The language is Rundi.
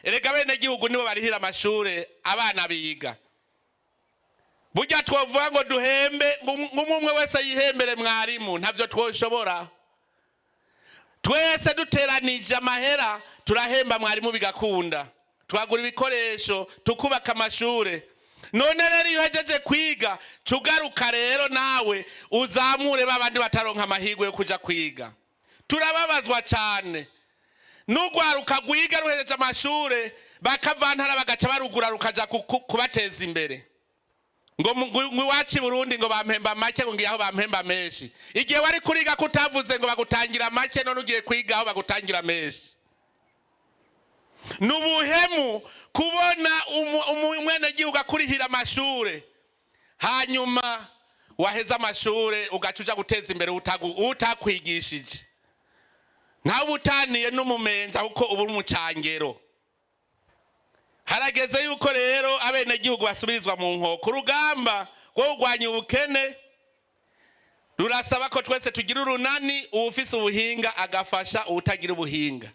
Erega bene gihugu nibo barihira amashure abana biga. Burya twovuga ngo duhembe, ngo umwe umwe wese yihembere mwarimu, ntavyo twoshobora. Twese duteranije amahera turahemba mwarimu bigakunda, twagura ibikoresho, tukubaka amashure. None rero iyo uhejeje kwiga, tugaruka rero nawe uzamure babandi bataronka amahirwe yo kuja kwiga. Turababazwa cyane n'urwaruka rwiga ruhejeje amashure, bakavantara bagaca barugura rukaja kubateza imbere, ngo ngo iwacu i Burundi ngo bampemba make, ngo ngiye aho bampemba menshi. Igihe wari kuriga ko utavuze ngo bagutangira make? None ugiye kwiga aho bagutangira menshi. Ni ubuhemu kubona umwenegihugu akurihira amashure, hanyuma waheza amashure ugaca uja guteza imbere utakwigishije. Ntawe utaniye n'umumenja, kuko uba uri umucangero. Harageze yuko rero abenegihugu basubirizwa mu nkoko. Urugamba rwo kurwanya ubukene rurasaba ko twese tugira urunani, uwufise ubuhinga agafasha uwutagira ubuhinga.